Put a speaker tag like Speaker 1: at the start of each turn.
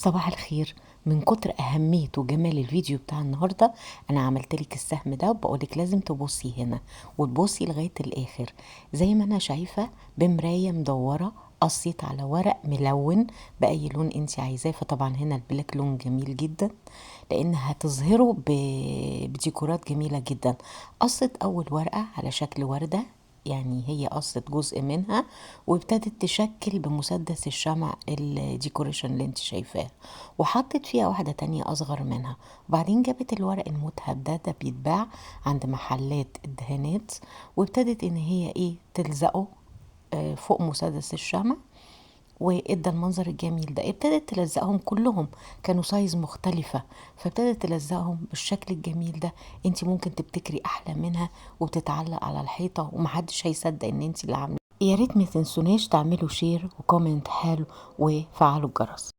Speaker 1: صباح الخير. من كتر أهمية وجمال الفيديو بتاع النهاردة أنا عملت لك السهم ده وبقولك لازم تبصي هنا وتبصي لغاية الآخر. زي ما أنا شايفة بمراية مدورة قصيت على ورق ملون بأي لون انت عايزاه، فطبعا هنا ال black لون جميل جدا لأن هتظهره بديكورات جميلة جدا. قصت أول ورقة على شكل وردة، يعني هي قصت جزء منها وابتدت تشكل بمسدس الشمع ال decoration اللي انت شايفاه، وحطت فيها واحدة تانية أصغر منها. وبعدين جابت الورق المذهب ده بيتباع عند محلات الدهانات، وابتدت ان هي تلزقه فوق مسدس الشمع، وادى المنظر الجميل ده. ابتدت تلزقهم كلهم، كانوا size مختلفة، فابتدت تلزقهم بالشكل الجميل ده. انت ممكن تبتكري احلى منها وبتتعلق على الحيطة ومحدش هيصدق ان انت اللي عاملة. يا ريت ما تنسوناش تعملوا share و comment حلو وفعلوا الجرس.